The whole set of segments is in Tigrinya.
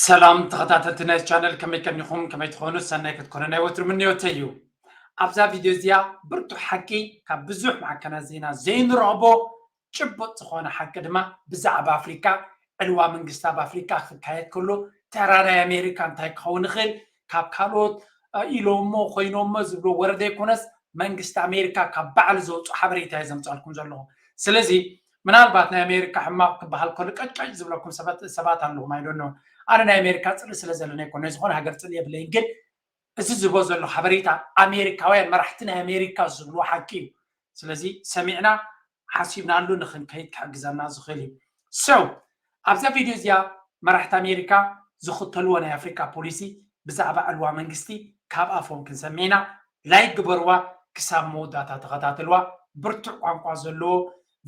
ሰላም ተኸታተልቲ ናይ ቻነል፣ ከመይ ቀኒኹም? ከመይ ትኾኑ? ሰናይ ክትኮኑ ናይ ወትሩ ምንዮተይ እዩ። ኣብዛ ቪድዮ እዚኣ ብርቱዕ ሓቂ ካብ ብዙሕ ማዕከናት ዜና ዘይንረኽቦ ጭቡጥ ዝኾነ ሓቂ ድማ ብዛዕባ ኣፍሪካ፣ ዕልዋ መንግስቲ ኣብ ኣፍሪካ ክካየድ ከሎ ተራ ናይ ኣሜሪካ እንታይ ክኸውን ይኽእል፣ ካብ ካልኦት ኢሎሞ ኮይኖሞ ዝብሎ ወረደ ይኮነስ መንግስቲ ኣሜሪካ ካብ ባዕሉ ዘውፅኦ ሓበሬታ እየ ዘምፃልኩም ዘለኹ። ስለዚ ምናልባት ናይ ኣሜሪካ ሕማቕ ክበሃል ከሎ ቀጭቀጭ ዝብለኩም ሰባት ኣለኹም። ኣይዶኖ፣ ኣነ ናይ ኣሜሪካ ፅልኢ ስለ ዘለኒ ኣይኮነ፣ ዝኾነ ሃገር ፅልኢ የብለይን። ግን እዚ ዝቦ ዘሎ ሓበሬታ ኣሜሪካውያን መራሕቲ ናይ ኣሜሪካ ዝብልዎ ሓቂ እዩ። ስለዚ ሰሚዕና ሓሲብናሉ ንክንከይድ ክሕግዘና ዝኽእል እዩ። So ኣብዛ ቪድዮ እዚኣ መራሕቲ ኣሜሪካ ዝኽተልዎ ናይ ኣፍሪካ ፖሊሲ ብዛዕባ ዕልዋ መንግስቲ ካብ ኣፎም ክንሰምዕ ኢና። ላይክ ግበርዋ፣ ክሳብ መወዳእታ ተኸታተልዋ። ብርቱዕ ቋንቋ ዘለዎ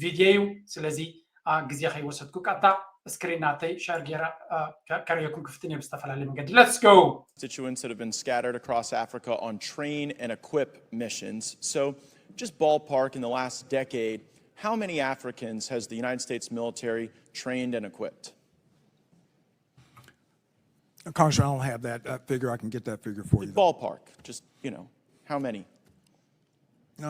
ቪድዮ እዩ። ስለዚ ግዜ ከይወሰድኩ ቀጥታ ስክሪን ናተይ ሸር ገይረ ከርእየኩም ክፍትን እየ ብዝተፈላለየ መንገዲ። Let's go. Constituents that have been scattered across Africa on train and equip missions. So just ballpark, in the last decade, how many Africans has the United States military trained and equipped? Congressman, I don't have that uh, figure. I can get that figure for you. Ballpark, just, you know, how many?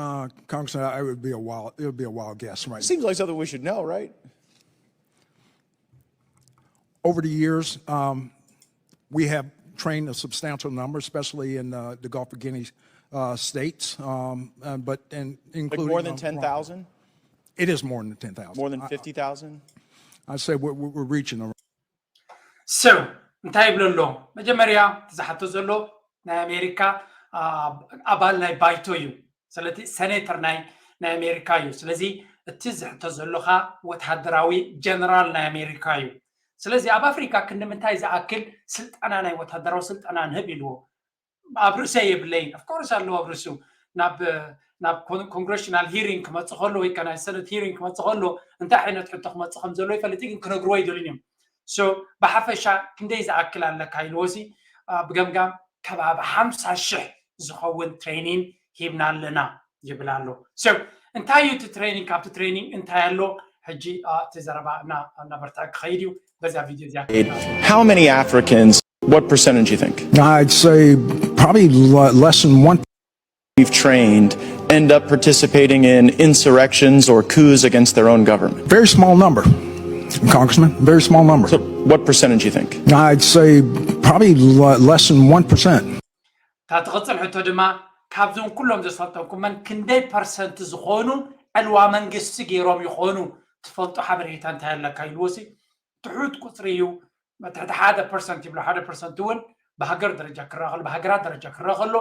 Uh, Congressman, I would be a wild, it would be a wild guess, right? Seems like something we should know, right? Over the years, um, we have trained a substantial number, especially in uh, the Gulf of Guinea uh, states, um, uh, but and including like more than uh, ten thousand. It is more than ten thousand. More than fifty thousand. I, I say we're, we're reaching around. So እንታይ ይብሎ ኣሎ? መጀመርያ ዝሓቶ ዘሎ ናይ ኣሜሪካ ኣባል ናይ ባይቶ እዩ። ስለዚ ሴኔተር ናይ ናይ ኣሜሪካ እዩ። ስለዚ እቲ ዝሕቶ ዘለኻ ወተሃደራዊ ጀነራል ናይ ኣሜሪካ እዩ። ስለዚ ኣብ ኣፍሪካ ክንዲ ምንታይ ዝኣክል ስልጠና ናይ ወተሃደራዊ ስልጠና ንህብ ኢልዎ። ኣብ ርእሰ የብለይን። Of course ኣለዎ ኣብ ርእሱ። ናብ ናብ ኮንግሬሽናል ሂሪንግ ክመፅእ ከሎ ወይ ከዓ ናይ ሰነት ሂሪንግ ክመፅእ ከሎ እንታይ ዓይነት ሕቶ ክመፅእ ከም ዘለዎ ይፈልጥ ግን ክነግርዎ ኣይደልን እዮም። So ብሓፈሻ ክንደይ ዝኣክል ኣለካ ኢልዎ ሲ ብገምጋም ከባቢ ሓምሳ ሽሕ ዝኸውን ትሬኒንግ ሂብና ኣለና ይብል ኣሎ። So እንታይ እዩ እቲ ትሬኒንግ? ካብቲ ትሬኒንግ እንታይ ኣሎ? ሕጂ እቲ ዘረባ እናበርትዐ ክኸይድ እዩ በዛ ቪድዮ እዚኣ። How many Africans, what percentage you think? I'd say probably less than one. We've trained end up participating in insurrections or coups against their own government? Very small number, Congressman. Very small number. So what percentage you think? I'd say probably less than one percent. እታ ትቕፅል ሕቶ ድማ ካብዞም ኩሎም ዘሰልጠንኩመን ክንደይ ፐርሰንት ዝኾኑ ዕልዋ መንግስቲ ገይሮም ይኾኑ ትፈልጦ ሓበሬታ እንታይ ኣለካ ኢልዎ ሲ ትሑት ቁፅሪ እዩ። ትሕቲ ሓደ ፐርሰንት ይብሎ። ሓደ ፐርሰንት እውን ብሃገር ደረጃ ክረአ ከሎ ብሃገራት ደረጃ ክረአ ከሎ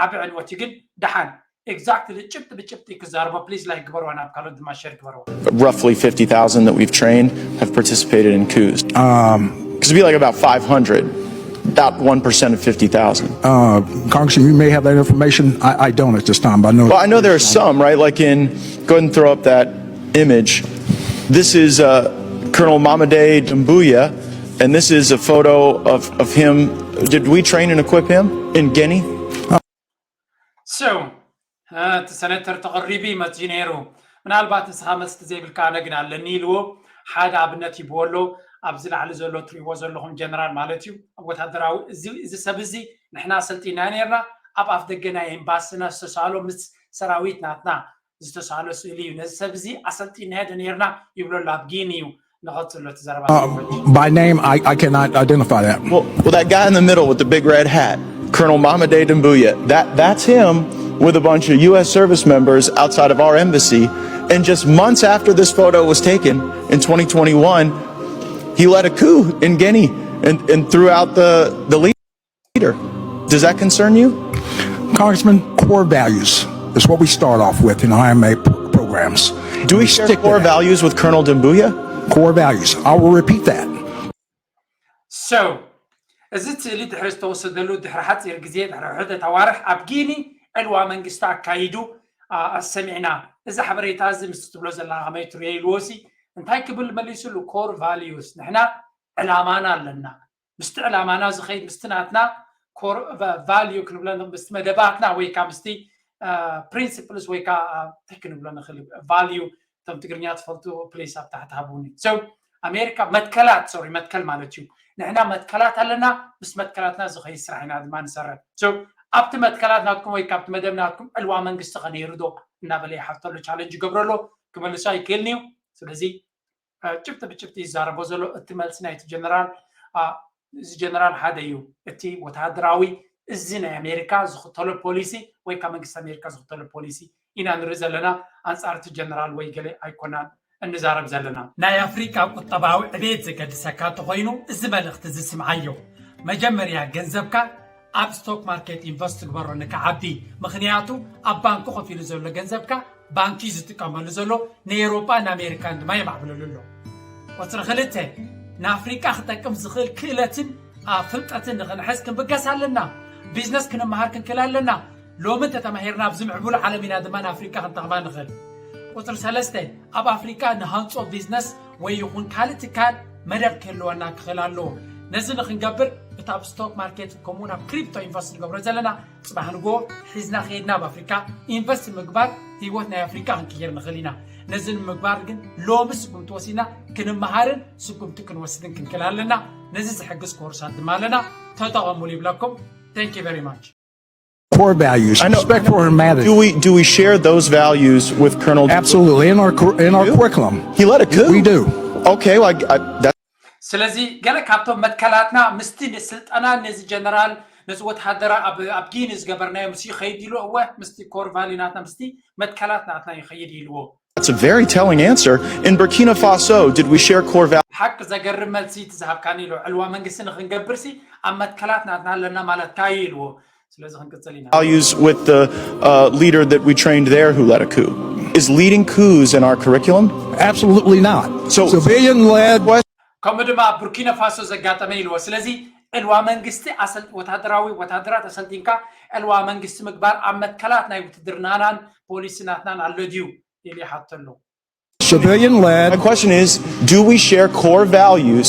ዓቢ ዕንወት እዩ። ግን ደሓን ኤግዛክትሊ ጭብጢ ብጭብጢ ክዛረቦ ፕሊዝ ላይክ ግበርዋ፣ ናብ ካልኦት ድማ ሸር ግበርዋ። Roughly fifty thousand that we've trained have participated in coups. Because it'd be like about five hundred, about one percent of fifty thousand. Congressman, you may have that information. I, I don't at this time, but I know. Well, I know there are some, right? Like in, go ahead and throw up that image. This is uh, Colonel Mamade Doumbouya, and this is a photo of, of him. Did we train and equip him in Guinea? So እቲ ሰነተር ተቐሪቡ ይመፅእ ነይሩ። ምናልባት ንስኻ መስቲ ዘይብልካ ኣነ ግን ኣለኒ ኢልዎ። ሓደ ኣብነት ሂብዎ ኣሎ። ኣብዚ ላዕሊ ዘሎ ትሪእዎ ዘለኹም ጀነራል ማለት እዩ። ወታደራዊ እዚ ሰብ እዚ ንሕና ኣሰልጢና ነርና። ኣብ ኣፍ ደገ ናይ ኤምባስና ዝተሳእሎ ምስ ሰራዊት ናትና ዝተሳእሎ ስእሊ እዩ። ነዚ ሰብ እዚ ኣሰልጢናዮ ዶ ነርና ይብሎ ኣሎ። ኣብ ጊኒ እዩ። ንቐፅሎ እቲ ዘረባ። By name, I, I cannot identify that. Well, well, that guy in the middle with the big red hat, Colonel Mamade Doumbouya, that, that's him with a bunch of U S service members outside of our embassy. And just months after this photo was taken in twenty twenty-one, he led a coup in Guinea and, and threw out the, the leader. Does that concern you? Congressman, core values is what we start off with in I M A pr- programs. Do we share stick to core that. Values with Colonel Doumbouya? Core values. I will repeat that. So እዚ ስእሊ ድሕሪ ዝተወሰደሉ ድሕሪ ሓፂር ግዜ ድሕሪ ውሕደት ኣዋርሕ ኣብ ጊኒ ዕልዋ መንግስቲ ኣካይዱ ኣ- ሰሚዕና። እዚ ሓበሬታ እዚ ምስ ትብሎ ዘላ ከመይ ትርእዮ ኢልዎ ሲ እንታይ ክብል መሊሱሉ? ኮር ቫልዩስ፣ ንሕና ዕላማና ኣለና። ምስቲ ዕላማና ዝኸይድ ምስቲ ናትና ኮር ቫልዩ ክንብሎ ምስቲ መደባትና ወይ ከዓ ምስቲ ፕሪንሲፕልስ ወይ ከዓ እንታይ ክንብሎ ንኽእል ቫልዩ፣ እቶም ትግርኛ ትፈልጡ ፕሊስ ኣብ ታሕቲ ሃቡኒ። So ኣሜሪካ መትከላት ሶሪ መትከል ማለት እዩ። ንሕና መትከላት ኣለና፣ ምስ መትከላትና ዝኸይድ ስራሕ ኢና ድማ ንሰርሕ። ኣብቲ መትከላት ናትኩም ወይ ካብቲ መደብ ናትኩም ዕልዋ መንግስቲ ከነይሩ ዶ እናበለ ይሓተሉ ቻለንጅ ይገብረሎ። ክመልሶ ኣይክእልን እዩ። ስለዚ ጭብጢ ብጭብጢ ይዛረቦ ዘሎ እቲ መልሲ ናይቲ ጀነራል። እዚ ጀነራል ሓደ እዩ። እቲ ወተሃደራዊ እዚ ናይ ኣሜሪካ ዝኽተሎ ፖሊሲ ወይ ካብ መንግስቲ ኣሜሪካ ዝኽተሎ ፖሊሲ ኢና ንርኢ ዘለና። ኣንፃር እቲ ጀነራል ወይ ገለ ኣይኮናን እንዛረብ ዘለና። ናይ ኣፍሪቃ ቁጠባዊ ዕቤት ዘገድሰካ እንተኾይኑ እዚ መልእኽቲ እዚ ስምዓዮ። መጀመርያ ገንዘብካ ኣብ ስቶክ ማርኬት ኢንቨስት ግበሮ ንክዓቢ። ምኽንያቱ ኣብ ባንክ ኮፍ ኢሉ ዘሎ ገንዘብካ ባንኪ ዝጥቀመሉ ዘሎ ንኤውሮጳ ንኣሜሪካን ድማ የማዕብለሉ ኣሎ። ቁፅሪ ክልተ ንኣፍሪቃ ክጠቅም ዝኽእል ክእለትን ፍልጠትን ንኽንሕዝ ክንብገስ ኣለና። ቢዝነስ ክንመሃር ክንክእል ኣለና። ሎሚ እንተተማሂርና ኣብዚ ምዕቡል ዓለም ኢና ድማ ንኣፍሪቃ ክንጠቕማ ንኽእል። ቁፅሪ ሰለስተ ኣብ ኣፍሪቃ ንሃንፆ ቢዝነስ ወይ ይኹን ካልእ ትካል መደብ ክህልወና ክኽእል ኣለዎ። ነዚ ንክንገብር እቲ ኣብ ስቶክ ማርኬት ከምኡውን ኣብ ክሪፕቶ ኢንቨስት ንገብሮ ዘለና ፅባሕ ንጎ ሒዝና ከይድና ኣብ ኣፍሪካ ኢንቨስት ምግባር ህይወት ናይ ኣፍሪካ ክንቅይር ንኽእል ኢና። ነዚ ንምግባር ግን ሎሚ ስጉምቲ ወሲድና ክንመሃርን ስጉምቲ ክንወስድን ክንክእል ኣለና። ነዚ ዝሕግዝ ኮርሳት ድማ ኣለና፣ ተጠቐሙሉ ይብለኩም። Thank you very much. Core values, I know- respect for humanity. Do we do we share those values with Colonel? Absolutely, in our cur- in our You do? curriculum. He led a coup. We do. Okay, well, I, I, that, ስለዚ ገለ ካብቶም መትከላትና ምስቲ ንስልጠና ነዚ ጀነራል ነዚ ወተሃደራ ኣብ ኣብ ጊኒ ዝገበርናዮ ምስ ይኸይድ ኢሉ እወ ምስቲ ኮር ቫሊ ናትና ምስቲ መትከላት ናትና ይኸይድ ኢልዎ። that's a very telling answer. In Burkina Faso, did we share core values? ሓቂ ዘገርም መልሲ እቲ ዝሃብካኒ ኢሉ ዕልዋ መንግስቲ ንክንገብርሲ ኣብ መትከላት ናትና ኣለና ማለትካ እዩ ኢልዎ። ስለዚ ክንቅፅል ኢና። Values with the uh, leader that we trained there who led a coup? Is leading coups in our curriculum? Absolutely not. So- Civilian led. ከምኡ ድማ ኣብ ቡርኪና ፋሶ ዘጋጠመ ኢልዎ። ስለዚ ዕልዋ መንግስቲ ኣሰል- ወታደራዊ ወታደራት ኣሰልጢንካ ዕልዋ መንግስቲ ምግባር ኣብ መትከላት ናይ ውትድርናናን ፖሊሲ ናትናን ኣሎ ድዩ ኢሉ ይሓቶ ኣሎ። Civilian My led. Question is, do we share core values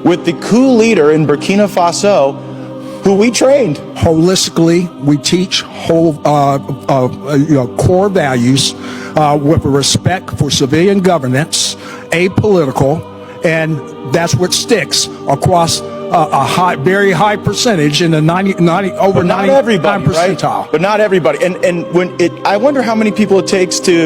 with the coup leader in Burkina Faso who we trained? Holistically, we teach whole uh, uh, uh, you know, core values uh, with respect for civilian governance, apolitical, and that's what sticks across uh, a high, very high percentage in the ninety, ninety over But not ninety-nine everybody, right? percentile. But not everybody. And and when it, I wonder how many people it takes to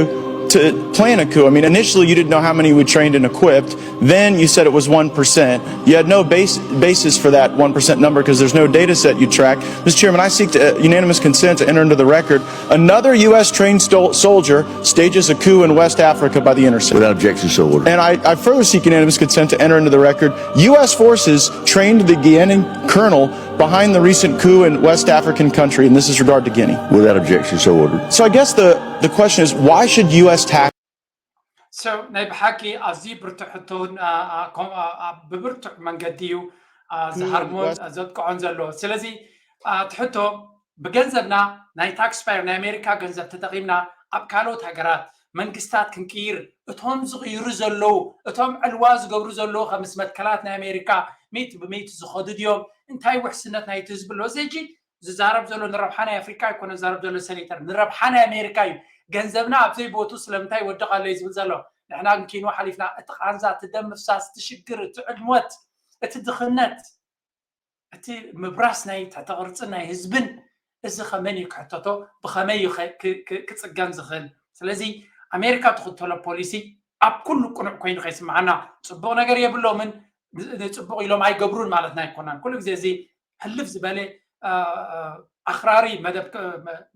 to plan a coup. I mean, initially you didn't know how many we trained and equipped. Then you said it was one percent. You had no base, basis for that one percent number because there's no data set you track. Mister Chairman, I seek to, uh, unanimous consent to enter into the record. Another U S trained stol- soldier stages a coup in West Africa by the intercept. Without objection, so ordered. And I, I further seek unanimous consent to enter into the record. U S forces trained the Guinean colonel behind the recent coup in West African country, and this is regard to Guinea. Without objection, so ordered. So I guess the, the question is, why should U S tax So ናይ ብሓቂ ኣዝዩ ብርቱዕ ሕቶን ኣ- ኣ- ኮም- ኣ- ኣ- ብብርቱዕ መንገዲ እዩ ኣ፣ ዝሃርሞን ዘጥቅዖን ዘሎ። ስለዚ ኣ፣ እቲ ሕቶ ብገንዘብና ናይ ታክስፓየር ናይ ኣሜሪካ ገንዘብ ተጠቒምና ኣብ ካልኦት ሃገራት መንግስታት ክንቅይር እቶም ዝቕይሩ ዘለዉ እቶም ዕልዋ ዝገብሩ ዘለዉ ከምስ መትከላት ናይ ኣሜሪካ ሚእቲ ብሚእቲ ዝኸዱ ድዮም? እንታይ ውሕስነት ናይቲ ህዝቢ ኣሎ? እዚ ሕጂ ዝዛረብ ዘሎ ንረብሓ ናይ ኣፍሪካ ኣይኮነ ዝዛረብ ዘሎ ሴኔተር ንረብሓ ናይ ኣሜሪካ እዩ። ገንዘብና ኣብ ዘይቦቱ ስለምንታይ ይወድቕ ኣሎ እዩ ዝብል ዘሎ። ንሕና ግን ኪንዋ ሓሊፍና እቲ ቃንዛ እቲ ደም ምፍሳስ እቲ ሽግር እቲ ዕድሞት እቲ ድኽነት እቲ ምብራስ ናይ ትሕተ ቅርፂ ናይ ህዝብን እዚ ከመን እዩ ክሕተቶ ብኸመይ እዩ ክፅገን ዝኽእል? ስለዚ ኣሜሪካ ትኽተሎ ፖሊሲ ኣብ ኩሉ ቅኑዕ ኮይኑ ከይስምዓና ፅቡቕ ነገር የብሎምን። ንፅቡቕ ኢሎም ኣይገብሩን ማለትና ኣይኮናን። ኩሉ ግዜ እዚ ሕልፍ ዝበለ ኣኽራሪ መደብ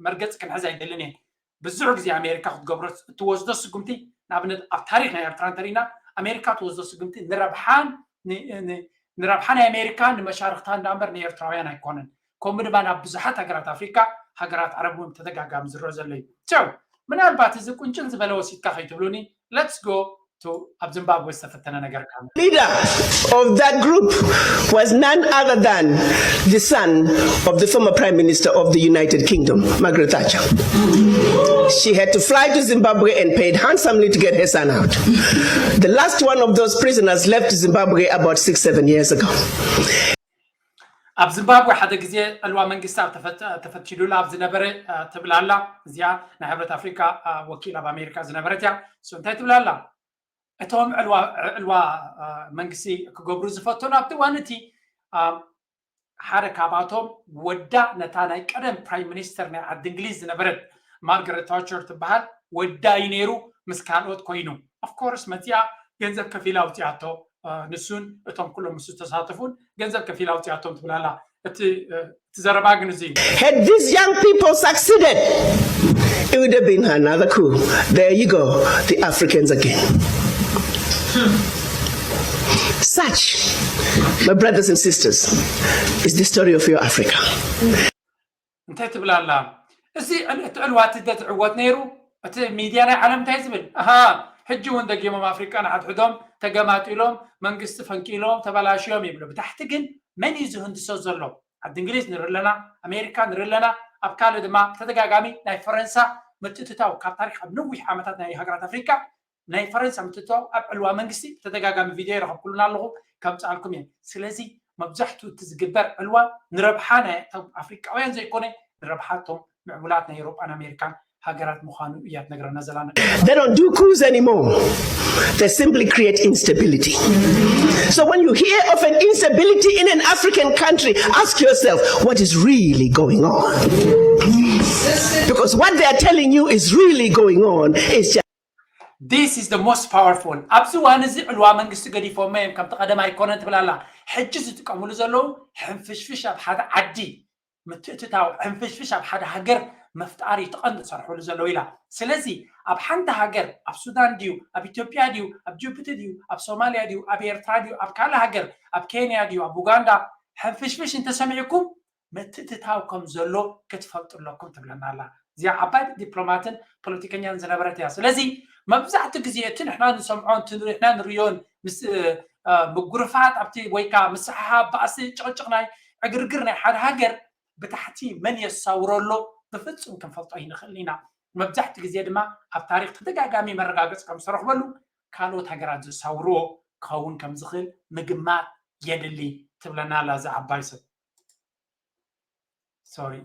መርገፂ ክንሕዝ ኣይደልን እየ። ብዙሕ ግዜ ኣሜሪካ ክትገብሮ እትወስዶ ስጉምቲ ንኣብነት ኣብ ታሪክ ናይ ኤርትራ እንተሪእና ኣሜሪካ ትወስዶ ስጉምቲ ንረብሓን ንረብሓ ናይ ኣሜሪካ ንመሻርክታ እንዳእምበር ንኤርትራውያን ኣይኮነን። ከምኡ ድማ ናብ ብዙሓት ሃገራት ኣፍሪካ ሃገራት ዓረብ እውን ተደጋጋሚ ዝረኦ ዘሎ እዩ። ቸው ምናልባት እዚ ቁንጭል ዝበለ ወሲድካ ከይትብሉኒ let's go to ኣብ ዚምባብወ ዝተፈተነ ነገር ካለ Leader of that group was none other than the son of the former Prime Minister of the United Kingdom, Margaret Thatcher. She had to fly to Zimbabwe and paid handsomely to get her son out. The last one of those prisoners left Zimbabwe about six, seven years ago. ኣብ ዚምባብወ ሓደ ግዜ ዕልዋ መንግስቲ ኣብ ተፈቲሉላ ኣብ ዝነበረ ትብል ኣላ። እዚኣ ናይ ሕብረት ኣፍሪካ ወኪል ኣብ ኣሜሪካ ዝነበረት እያ። እሱ እንታይ ትብል ኣላ? እቶም ዕልዋ ዕልዋ መንግስቲ ክገብሩ ዝፈተኑ ኣብቲ እዋን እቲ ሓደ ካብኣቶም ወዳ ነታ ናይ ቀደም ፕራይም ሚኒስተር ናይ ዓዲ እንግሊዝ ዝነበረት ማርጋሬት ታቸር ትበሃል ወዳ እዩ ነይሩ። ምስ ካልኦት ኮይኑ ኦፍኮርስ መፂኣ ገንዘብ ከፊላ ኣውፅኣቶ። ንሱን እቶም ኩሎም ምስ ዝተሳተፉን ገንዘብ ከፊላ ኣውፅኣቶም ትብላላ። እቲ ዘረባ ግን እዚ Had these young people succeeded, it would have been another coup. There you go, the Africans again. Such, my brothers and sisters, is the story of your Africa. እንታይ ትብላ ኣላ? እዚ ዕል- እቲ ዕልዋ እቲ እንተዝዕወት ነይሩ እቲ ሚድያ ናይ ዓለም እንታይ ዝብል? ኣሃ፣ ሕጂ እውን ደጊሞም ኣፍሪቃ ንሓድሕዶም ተገማጢሎም፣ መንግስቲ ፈንቂሎም፣ ተበላሽዮም ይብሉ። ብታሕቲ ግን መን እዩ ዝህንድሶ ዘሎ? ዓዲ እንግሊዝ ንርኢ ኣለና፣ ኣሜሪካ ንርኢ ኣለና። ኣብ ካልእ ድማ ተደጋጋሚ ናይ ፈረንሳ ምትእትታው ካብ ታሪክ ኣብ ነዊሕ ዓመታት ናይ ሃገራት ኣፍሪቃ ናይ ፈረንሳ ምትእትታው ኣብ ዕልዋ መንግስቲ ብተደጋጋሚ ቪድዮ ይረኸብኩሉን ኣለኹ፣ ከምፅኣልኩም እየ። ስለዚ መብዛሕትኡ እቲ ዝግበር ዕልዋ ንረብሓ ናይ እቶም ኣፍሪቃውያን ዘይኮነ ንረብሓ እቶም ምዕቡላት ናይ ኤውሮጳን ኣሜሪካን ሃገራት ምዃኑ እያ ትነግረና ዘላ። They don't do coups anymore. They simply create instability. So when you hear of an instability in an African country, ask yourself what is really going on. Because what they are telling you is really going on is just This is the most powerful። ኣብዚ እዋን እዚ ዕልዋ መንግስቲ ገዲፎሞ እዮም፣ ከምቲ ቀደም ኣይኮነን ትብል ኣላ። ሕጂ ዝጥቀምሉ ዘለዉ ሕንፍሽፍሽ ኣብ ሓደ ዓዲ ምትእትታው፣ ሕንፍሽፍሽ ኣብ ሓደ ሃገር ምፍጣር እዩ እቲ ቀንዲ ዝሰርሕሉ ዘለዉ ኢላ። ስለዚ ኣብ ሓንቲ ሃገር፣ ኣብ ሱዳን ድዩ፣ ኣብ ኢትዮጵያ ድዩ፣ ኣብ ጅቡቲ ድዩ፣ ኣብ ሶማልያ ድዩ፣ ኣብ ኤርትራ ድዩ፣ ኣብ ካልእ ሃገር፣ ኣብ ኬንያ ድዩ፣ ኣብ ኡጋንዳ ሕንፍሽፍሽ እንተሰሚዕኩም ምትእትታው ከም ዘሎ ክትፈልጡ ኣለኩም ትብለና ኣላ። እዚኣ ዓባይ ዲፕሎማትን ፖለቲከኛን ዝነበረት እያ። ስለዚ መብዛሕትኡ ግዜ እቲ ንሕና ንሰምዖን እቲ ንሕና ንርእዮን ምስ ምጉርፋጥ ኣብቲ ወይ ከዓ ምስሕሓብ ባእሲ ጭቕጭቕ ናይ ዕግርግር ናይ ሓደ ሃገር ብታሕቲ መን የሳውሮ ኣሎ ብፍጹም ክንፈልጦ ኣይንኽእልን ኢና። መብዛሕትኡ ግዜ ድማ ኣብ ታሪክ ተደጋጋሚ መረጋገፂ ከም ዝተረኽበሉ ካልኦት ሃገራት ዘሳውርዎ ክኸውን ከም ዝኽእል ምግማት የድሊ ትብለና ኣላ እዛ ዓባይ ሰብ። Sorry.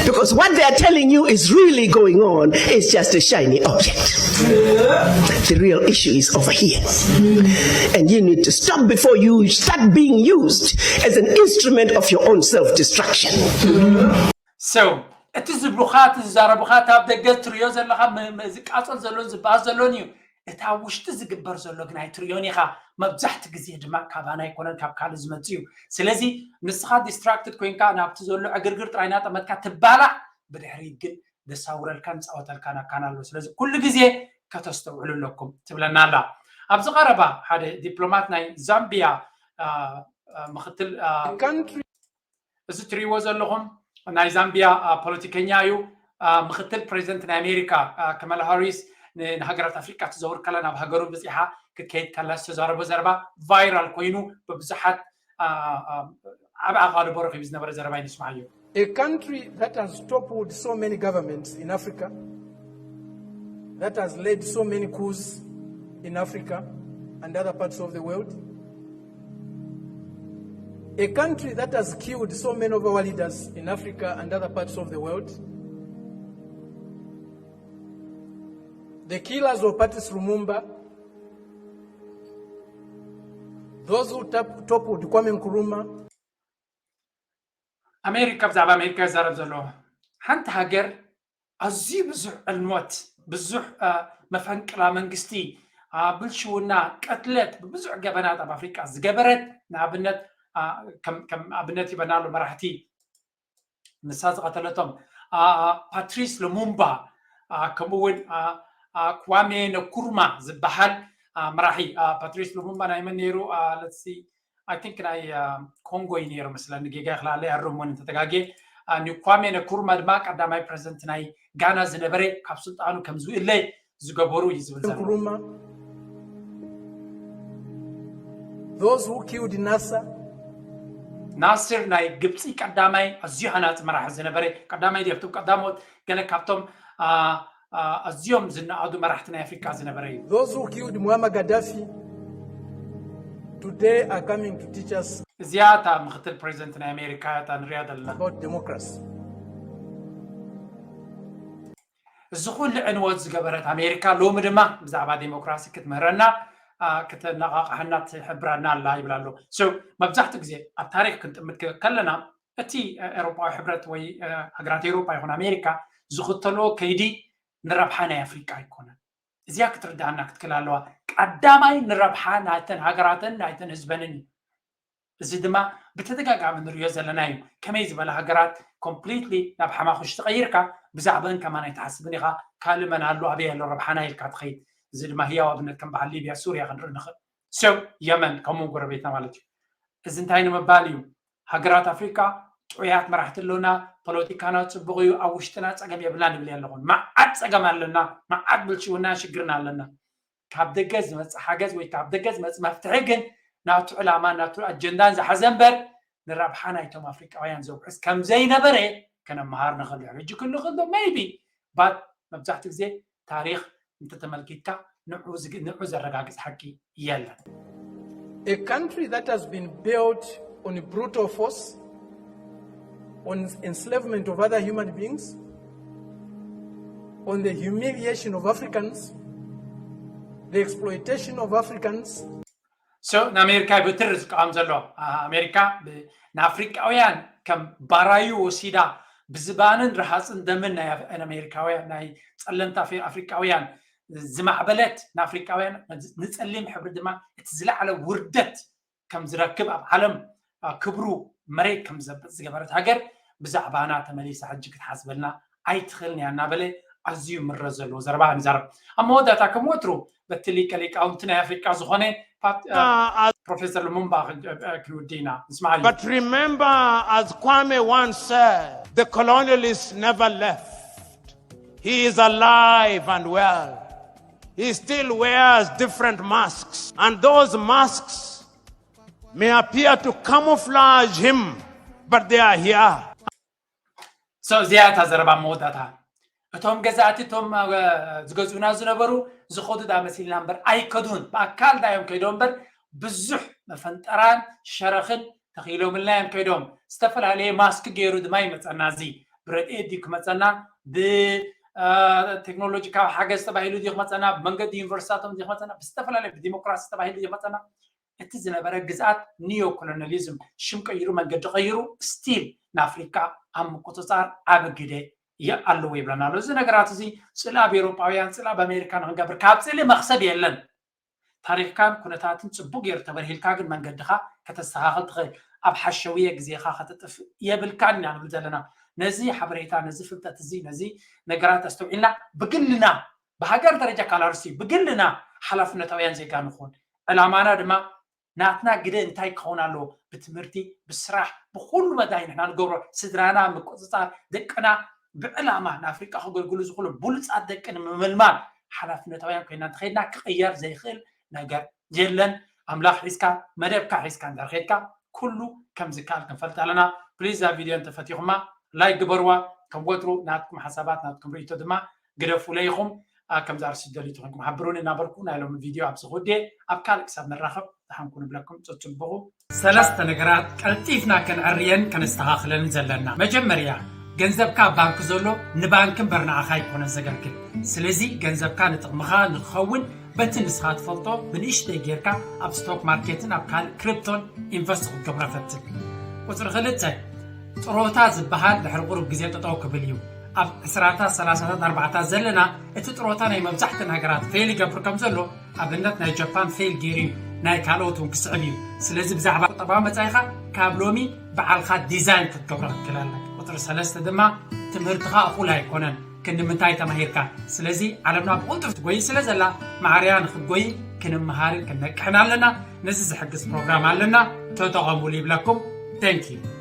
Because what they are telling you is really going on is just a shiny object. The real issue is over here. And you need to stop before you start being used as an instrument of your own self destruction. So እቲ ዝብሉኻ እቲ ዝዛረቡኻ እቲ ኣብ ደገ ትሪዮ ዘለኻ ዝቃፀል ዘሎን ዝበኣስ ዘሎን እዩ። እቲ ኣብ ውሽጢ ዝግበር ዘሎ ግን ኣይትርእዮን ኢኻ። መብዛሕቲ ግዜ ድማ ካባና ኣይኮነን ካብ ካልእ ዝመጽእ እዩ። ስለዚ ንስኻ ዲስትራክትድ ኮይንካ ናብቲ ዘሎ ዕግርግር ጥራይ እናጠመትካ ትባላዕ፣ ብድሕሪት ግን ዘሳውረልካን ዝፃወተልካን ኣካን ኣሎ። ስለዚ ኩሉ ግዜ ከተስተውዕሉ ኣለኩም ትብለና ኣላ። ኣብዚ ቀረባ ሓደ ዲፕሎማት ናይ ዛምቢያ ምክትል እዚ ትሪእዎ ዘለኹም ናይ ዛምቢያ ፖለቲከኛ እዩ። ምክትል ፕሬዚደንት ናይ ኣሜሪካ ከመላ ሃሪስ ንሃገራት ኣፍሪቃ ትዘውር ከላ ናብ ሃገሩ ብፂሓ ክትከይድ ከላ ዝተዛረቦ ዘረባ ቫይራል ኮይኑ ብብዙሓት ዓብ ዓቓልቦ ረኺቡ ዝነበረ ዘረባ ይንስማዓዮ። A country that has toppled so many governments in Africa, that has led so many coups in Africa and other parts of the world, a country that has killed so many of our leaders in Africa and other parts of the world, the killers of Patrice Lumumba, those who toppled Kwame Nkrumah, ኣሜሪካ ብዛዕባ ኣሜሪካ ይዛረብ ዘሎ ሓንቲ ሃገር ኣዝዩ ብዙሕ ዕንወት፣ ብዙሕ መፈንቅላ መንግስቲ፣ ብልሽውና፣ ቅትለት፣ ብብዙሕ ገበናት ኣብ ኣፍሪቃ ዝገበረት ንኣብነት ከም ኣብነት ይበና ኣሎ መራሕቲ ንሳ ዝቐተለቶም ፓትሪስ ሉሙምባ ከምኡ እውን ክዋሜ ነኩርማ ዝበሃል መራሒ። ፓትሪስ ሉሙምባ ናይ መን ነይሩ? ለትሲ ኣይ ቲንክ ናይ ኮንጎ እዩ ነይሩ መስለኒ፣ ጌጋ ይኽላለይ ኣርሙን እንተተጋጌ። ንኳሜ ነኩርማ ድማ ቀዳማይ ፕረዚደንት ናይ ጋና ዝነበረ ካብ ስልጣኑ ከም ዝውእለ ዝገበሩ እዩ ዝብል ዘሎ። Nkrumah, those who killed Nasser, ናስር ናይ ግብፂ ቀዳማይ ኣዝዩ ሃናፂ መራሒ ዝነበረ ቀዳማይ ድዮ ኣብቶም ቀዳሞት ገለ ካብቶም ኣዝዮም ዝነኣዱ መራሕቲ ናይ ኣፍሪካ ዝነበረ እዩ። Those who killed Muammar Gaddafi today are coming to teach us እዚኣ እታ ምክትል ፕሬዚደንት ናይ ኣሜሪካ እታ ንሪኣ ዘለና about democracy. እዚ ኩሉ ዕንወት ዝገበረት ኣሜሪካ ሎሚ ድማ ብዛዕባ ዴሞክራሲ ክትምህረና፣ አ፣ ክተነቓቕሐና ትሕብረና ኣላ ይብል ኣሎ። So፣ መብዛሕትኡ ግዜ ኣብ ታሪኽ ክንጥምት ከ-፣ ከለና፣ እቲ፣ አ፣ ኤውሮጳዊ ሕብረት ወይ፣ አ፣ ሃገራት ኤውሮጳ ይኹን ኣሜሪካ ዝኽተልዎ ከይዲ ንረብሓ ናይ ኣፍሪቃ ኣይኮነን። እዚኣ ክትርድኣና ክትክእል ኣለዋ። ቀዳማይ ንረብሓ ናይተን ሃገራትን ናይተን ህዝበንን እዩ። እዚ ድማ ብተደጋጋሚ ንሪኦ ዘለና እዩ። ከመይ ዝበላ ሃገራት ኮምፕሊትሊ ናብ ሓማኹሽ ተቐይርካ ብዛዕባን ከማን ኣይትሓስብን ኢኻ። ካልእ መን ኣሎ፣ ኣበይ ኣሎ ረብሓና ኢልካ ትኸይድ። እዚ ድማ ህያው ኣብነት ከም በዓል ሊብያ፣ ሱርያ ክንርኢ ንኽእል። So፣ የመን ከምኡ ጎረቤትና ማለት እዩ። እዚ እንታይ ንምባል እዩ? ሃገራት ኣፍሪቃ ጥዑያት መራሕቲ ኣለውና፣ ፖለቲካና ጽቡቕ እዩ፣ ኣብ ውሽጥና ጸገም የብልና ንብል ኣለኹን። መዓት ጸገም ኣለና፣ መዓት ብልሽውና ሽግርና ኣለና። ካብ ደገ ዝመጽእ ሓገዝ ወይ ካብ ደገ ዝመጽእ መፍትሒ ግን ናቱ ዕላማ፣ ናቱ ኣጀንዳን ዝሓዘ እምበር ንረብሓ ናይቶም ኣፍሪቃውያን ዘውሕስ ከም ዘይነበረ ከነመሃር ንኽእል። ሕጂ ክሉ ክሎ maybe፣ but መብዛሕትኡ ግዜ ታሪኽ እንተተመልኪትካ ንዑ ዝግ-፣ ንዑ ዘረጋግጽ ሓቂ የለን። A country that has been built on brutal force, on enslavement of other human beings, on the humiliation of Africans, the exploitation of Africans. So፣ ንኣሜሪካ ብትሪ ዝቃወም ዘሎ፣ ኣ-፣ ኣሜሪካ ብ-፣ ንኣፍሪቃውያን ከም ባራዩ ወሲዳ ብዝባንን ረሃፅን ደምን ናይ ኣፍ-፣ ኣሜሪካውያን፣ ናይ ጸለምቲ ኣፍ-፣ ኣፍሪቃውያን ዝማዕበለት፣ ንኣፍሪቃውያን ንጸሊም ሕብሪ ድማ እቲ ዝለዓለ ውርደት ከም ዝረክብ፣ ኣብ ዓለም፣ ኣ፣ ክብሩ መሬት ከም ዝዘብጥ ዝገበረት ሃገር ብዛዕባና ተመሊሳ ሕጂ ክትሓስበልና ኣይትኽእልን እያ እናበለ ኣዝዩ ምረ ዘለዎ ዘረባ ንዛረብ። ኣብ መወዳእታ ከም ወትሩ በቲ ሊቀ ሊቃውንቲ ናይ ኣፍሪቃ ዝኾነ ፓት-፣ እ፣ ፕሮፌሰር ሉሙምባ ክን-፣ እ፣ ክንውዲ ኢና። ንስማዓዮ። But remember, as Kwame once said, the colonialists never left. He is alive and well. He still wears different masks. And those masks may appear to camouflage him, but they are here. So፣ እዚኣ እታ ዘረባ መወዳእታ። እቶም ገዛእቲ፣ እቶም፣ እ፣ ዝገዝኡና ዝነበሩ ዝኸዱ ዳ መሲልና እምበር ኣይከዱን። ብኣካል ዳዮም ከይዶም እምበር ብዙሕ መፈንጠራን ሸረኽን ተኺሎምልና እዮም ከይዶም። ዝተፈላለየ ማስክ ገይሩ ድማ ይመጸና። እዚ ብረድኤት ድዩ ክመጸና፣ ብ፣ እ፣ ቴክኖሎጂካዊ ሓገዝ ተባሂሉ ድዩ ክመጸና፣ ብመንገዲ ዩኒቨርሲታቶም ድዩ ክመጸና፣ ብዝተፈላለየ ብዲሞክራሲ ተባሂሉ ድዩ ክመጸና፣ እቲ ዝነበረ ግዝኣት ኒዮ ኮሎኒያሊዝም ሽም ቀይሩ፣ መንገዲ ቀይሩ፣ ስቲል ንኣፍሪካ ኣብ ምቁፅፃር ዓቢ ግደ የ-፣ ኣለዎ ይብለና ኣሎ። እዚ ነገራት እዚ ፅልኢ ኣብ ኤውሮጳውያን፣ ፅልኢ ኣብ ኣሜሪካ ንክንገብር፣ ካብ ፅልኢ መክሰብ የለን። ታሪኽካን ኩነታትን ፅቡቅ ገይሩ ተበርሂልካ ግን መንገድኻ ከተስተኻኽል ትኽእል። ኣብ ሓሸውየ ግዜኻ ከተጥፍእ የብልካን ኢና ንብል ዘለና። ነዚ ሓበሬታ፣ ነዚ ፍልጠት እዚ፣ ነዚ ነገራት ኣስተውዒልና ብግልና፣ ብሃገር ደረጃ ካላርሲ ብግልና ሓላፍነታውያን ዜጋ ንኹን። ዕላማና ድማ ናትና ግደ እንታይ ክኸውን ኣለዎ? ብትምህርቲ፣ ብስራሕ፣ ብኹሉ መዳይ ንሕና ንገብሮ፣ ስድራና ምቁፅፃር፣ ደቅና ብዕላማ ንኣፍሪቃ ከገልግሉ ዝኽእሉ ብሉፃት ደቂ ንምምልማል ሓላፍነታውያን ኮይና እንተኸይድና ክቕየር ዘይኽእል ነገር የለን። ኣምላኽ ሒዝካ፣ መደብካ ሒዝካ እንድሕር ኸይድካ ኩሉ ከም ዝከኣል ክንፈልጥ ኣለና። ፕሊዝ እዛ ቪድዮ እንተፈቲኹማ ላይክ ግበርዋ። ከም ወትሩ ናትኩም ሓሳባት፣ ናትኩም ርእይቶ ድማ ግደፉለይ ኢኹም። ኣ፣ ከምዚ ኣርእስቲ ደሊቱ ኮንኩም ሓብሩኒ እናበልኩ ናይ ሎሚ ቪድዮ ኣብዚ ክውድእ። ኣብ ካልእ ክሳብ ንራኸብ ደሓን ኩኑ እብለኩም። ጸጽብቑ። ሰለስተ ነገራት ቀልጢፍና ከነዕርየን ከነስተኻኽለንን ዘለና። መጀመርያ፣ ገንዘብካ ኣብ ባንክ ዘሎ ንባንክ እምበር ንዓኻ ኣይኮነን ዘገልግል። ስለዚ ገንዘብካ ንጥቕምኻ ንክኸውን በቲ ንስኻ ትፈልጦ ብንእሽተይ ጌርካ ኣብ ስቶክ ማርኬትን ኣብ ካልእ ክሪፕቶን ኢንቨስት ክትገብሮ ፈትን። ቁጽሪ ክልተ፣ ጥሮታ ዝበሃል ድሕሪ ቁሩብ ግዜ ጠጠው ክብል እዩ። ኣብ ዕስራታት፣ ሰላሳታት፣ ኣርባዓታት ዘለና እቲ ጥሮታ ናይ መብዛሕተን ሃገራት ፌል ይገብር ከም ዘሎ ኣብነት ናይ ጃፓን ፌል ገይሩ እዩ፣ ናይ ካልኦት እውን ክስዕብ እዩ። ስለዚ ብዛዕባ ቁጠባዊ መጻኢኻ ካብ ሎሚ ባዕልኻ ዲዛይን ክትገብሮ ክትክእል ኣለካ። ቁጽሪ ሰለስተ ድማ ትምህርትኻ እኹል ኣይኮነን። ክንዲ ምንታይ ተማሂርካ? ስለዚ ዓለምና ብቕልጡፍ ትጎይ ስለ ዘላ ማዕርያ ንክትጎይ ክንመሃርን ክንነቅሕን ኣለና። ነዚ ዝሕግዝ ፕሮግራም ኣለና፣ ተጠቐሙሉ ይብለኩም። Thank you።